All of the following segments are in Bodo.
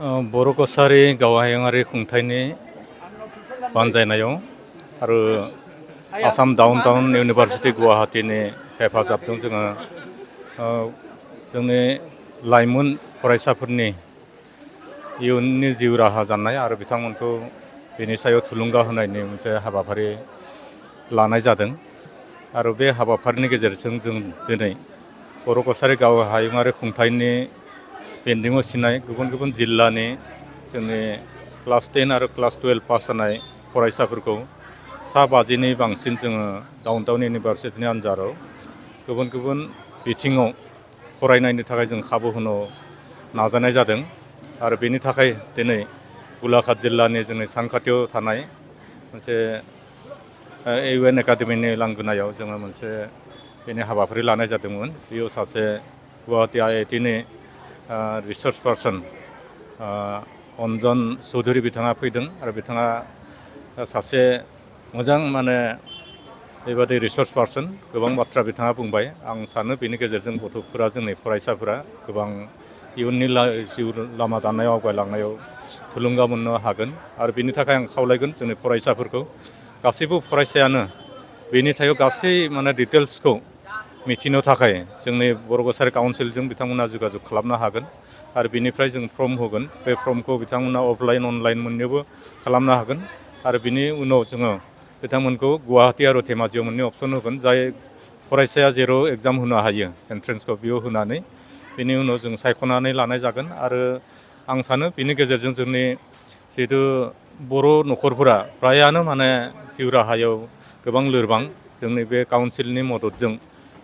बर' कसारि गावहायुङारि खुंथायनि बानजायनायाव आरो आसाम डाउन टाउन इउनिभारसिटि गुवाहाटीनि हेफाजाबजों जोङो जोंनि लाइमोन फरायसाफोरनि इयुननि जिउ राहा जानाय आरो बिथांमोनखौ बेनि सायाव थुलुंगा होनायनि मोनसे हाबाफारि लानाय जादों आरो बे हाबाफारिनि गेजेरजों जों दिनै बर' कसारि गावहायुङारि खुंथायनि बेन्दोङाव सिनाय गुबुन गुबुन जिल्लानि जोंनि क्लास 10 आरो क्लास 12 पास जानाय फरायसाफोरखौ 50नि बांसिन जोङो डाउन टाउन इउनिभारसिटिनि आन्जादाव गुबुन गुबुन बिथिङाव फरायनायनि थाखाय जों खाबु होनो नाजानाय जादों आरो बेनि थाखाय दिनै गलाघाट जिल्लानि जोंनि सानखाथियाव थानाय मोनसे इउएन एकाडेमिनि लांगोनायाव जोङो मोनसे बेनि हाबाफारि लानाय जादोंमोन। बेयाव सासे गुवाहाटी आइआइटिनि रिसार्च पार्सन अन्जन चौधुरी बिथाङा फैदों आरो बिथाङा सासे मोजां बेबादि रिसार्च पार्सन गोबां बाथ्रा बिथाङा बुंबाय। आं सानो बेनि गेजेरजों गथ'फोरा जोंनि फरायसाफोरा गोबां इयुननि जिउ लामा दानायाव आवगायलांनायाव थुलुंगा मोननो हागोन आरो बेनि थाखाय आं खावलायगोन जोंनि फरायसाफोरखौ गासैबो फरायसायानो बेनि सायाव गासै डिटेल्सखौ मिथिनो थाखाय जोंनि बर' कसारि काउन्सिलजों बिथांमोना जगाजग खालामनो हागोन आरो बिनिफ्राय जों फर्म होगोन। बे फर्मखौ बिथांमोना अफलाइन अनलाइन मोननैबो खालामनो हागोन आरो बिनि उनाव जोङो बिथांमोनखौ गुवाहाटी आरो धेमाजियाव मोननै अपसन होगोन। जाय फरायसाया जेराव एग्जाम होनो हायो एन्ट्रेन्सखौ बेयाव होनानै बेनि उनाव जों सायख'नानै लानाय जागोन आरो आं सानो बेनि गेजेरजों जोंनि जिहेथु बर' न'खरफोरा फ्रायानो जिउ राहायाव गोबां लोरबां। जोंनि बे काउन्सिलनि मददजों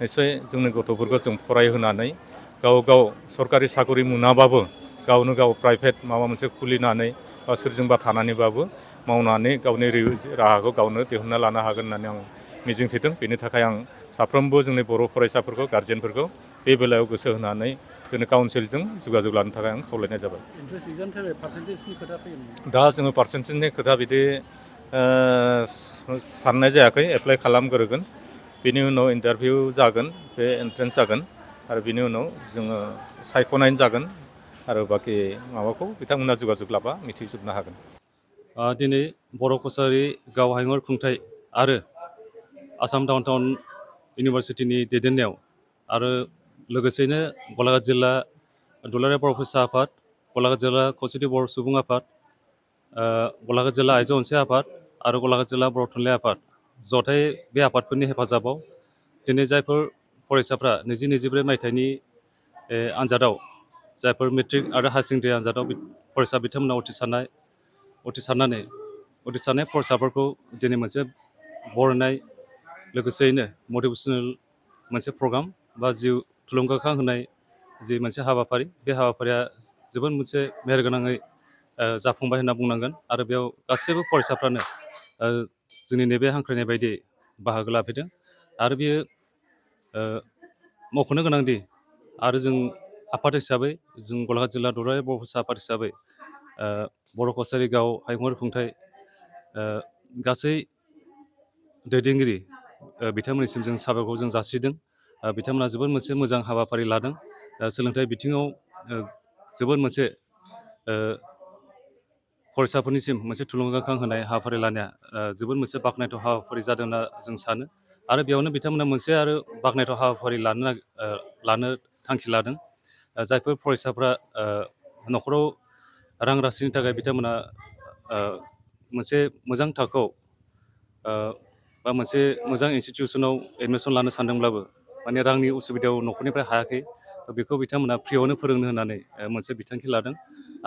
निस्सय जोंनि गथ'फोरखौ जों फरायहोनानै गाव सरकारि साकरि मोनाबाबो गावनो गाव प्राइभेट माबा मोनसे खुलिनानै बा सोरजोंबा थानानैबाबो मावनानै गावनि राहाखौ गावनो दिहुनना लानो हागोन होननानै आं मिजिंथिदों। बेनि थाखाय आं साफ्रोमबो जोंनि बर' फरायसाफोरखौ गार्जेनफोरखौ बे बेलायाव गोसो होनानै जोंनि काउन्सिलजों जगाजग लानो थाखाय आं खावलायनाय जाबाय। दा जोङो पार्सेन्टेजनि खोथा बिदि साननाय जायाखै। एप्लाइ खालामग्रोगोन, बेनि उनाव इन्टारभिउ जागोन, बे एन्ट्रेन्स जागोन आरो बिनि उनाव जोङो सायख'नाय जागोन आरो बाखि माबाखौ बिथांमोना जगाजग लाबा मिथिजोबनो हागोन। दिनै बर' कसारि गावहायुङारि खुंथाय आरो आसाम डाउन टाउन इउनिभारसिटिनि दैदेननायाव आरो लोगोसेनो गलाघाट जिल्ला दुलाराय बर' फरायसा आफाद, गलाघाट जिल्ला खौसेथि बर' सुबुं आफाद, गलाघाट जिल्ला आइजो अनसाय आफाद आरो गलाघाट जिल्ला बर' थुनलाइ आफाद जथाय बे आफादफोरनि हेफाजाबाव दिनै जायफोर फरायसाफ्रा 2024 मायथाइनि आन्जादाव जायफोर मेट्रिक आरो हायार सेकेन्डारि आन्जादाव फरायसा बिथांमोना उथ्रिसारनाय फरायसाफोरखौ दिनै मोनसे बरायनाय लोगोसेयैनो मटिभेसनेल मोनसे प्रग्राम बा जिउ थुलुंगाखां होनाय जि मोनसे हाबाफारि, बे हाबाफारिया जोबोद मोनसे मेहेरगोनाङै जाफुंबाय होनना बुंनांगोन आरो बेयाव गासैबो फरायसाफ्रानो जोंनि नैबे हांख्रायनाय बायदि बाहागो लाफैदों आरो बियो मख'नो गोनांदि आरो जों आफाद हिसाबै जों गलाघाट जिल्ला दुलाराय बर' फरायसा आफाद हिसाबै बर' कसारि गावहायुङारि खुंथाय गासै दैदेनगिरि बिथांमोननिसिम जों साबायखर जों जासिदों। बिथांमोना जोबोद मोनसे मोजां हाबाफारि लादों। सोलोंथाइ बिथिङाव जोबोद मोनसे फरायसाफोरनिसिम मोनसे थुलुंगाखां होनाय हाबाफारि लानाया जोबोद मोनसे बाख्नायथाव हाबाफारि जादों होनना जों सानो आरो बेयावनो बिथांमोना मोनसे आरो बाख्नायथाव हाबाफारि लानो थांखि लादों। जायफोर फरायसाफ्रा न'खराव रां राशिनि थाखाय बिथांमोना मोनसे मोजां थाखोआव बा मोनसे मोजां इनस्टिटिउसनाव एडमिसन लानो सानदोंब्लाबो रांनि उसुबिदायाव न'खरनिफ्राय हायाखै, बेखौ बिथांमोना फ्रियावनो फोरोंनो होननानै मोनसे बिथांखि लादों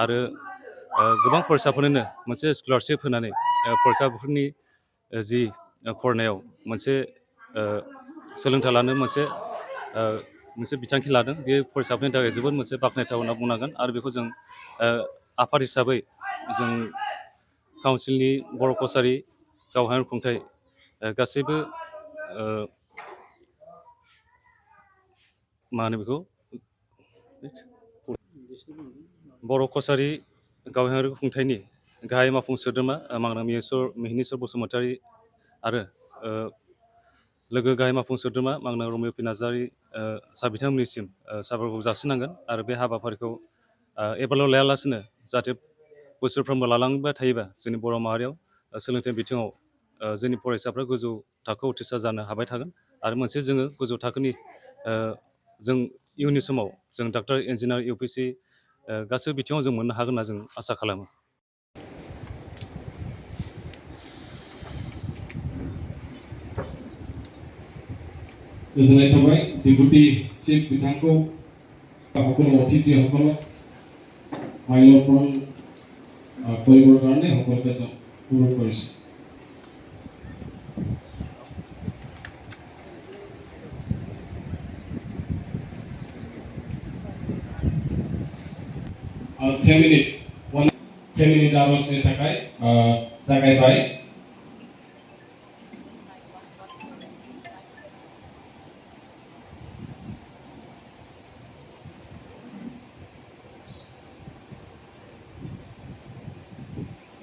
आरो गोबां फरायसाफोरनोनो मोनसे स्कलारशिप होनानै फरायसाफोरनि जि फरायनायाव मोनसे सोलोंथाइ लानो मोनसे बिथांखि लादों। बे फरायसाफोरनि थाखाय जोबोद मोनसे बाख्नायथाव होनना बुंनांगोन आरो बेखौ जों आफाद हिसाबै जों काउन्सिलनि बर' कसारि गावहायुङारि खुंथाय गासैबो बर' कसारि गावहायुङारि खुंथायनि गाहाय मावफुं सोद्रोमा मानगोनां मिहिनेस्वर बसुमतारी आरो लोगो गाहाय मावफुं सोद्रोमा मानगोनां रमेन पि नार्जारी बिथांमोननिसिम साबायखर जासिनांगोन आरो बे हाबाफारिखौ एबारल' लायालासिनो जाहाथे बोसोरफ्रोमबो लालांबाय थायोबा जोंनि बर' माहारियाव सोलोंथाइ बिथिङाव जोंनि फरायसाफ्रा गोजौ थाखोआव उथ्रिसार जानो हाबाय थागोन आरो मोनसे जोङो गोजौ थाखोनि जों इयुननि समाव जों डाक्टार इन्जिनियार UPSC गासै बिथिङाव जों मोननो हागोन होनना जों आसा खालामो। गोजोननाय थाबाय डिपुटि चिफ बिथांखौ সকলো অতিথিসকলক মাইলপন কৰিবৰ কাৰণে সকলোকে অনুৰোধ কৰিছোঁ। से मिनिट आर'जनि थाखाय जागायबाय।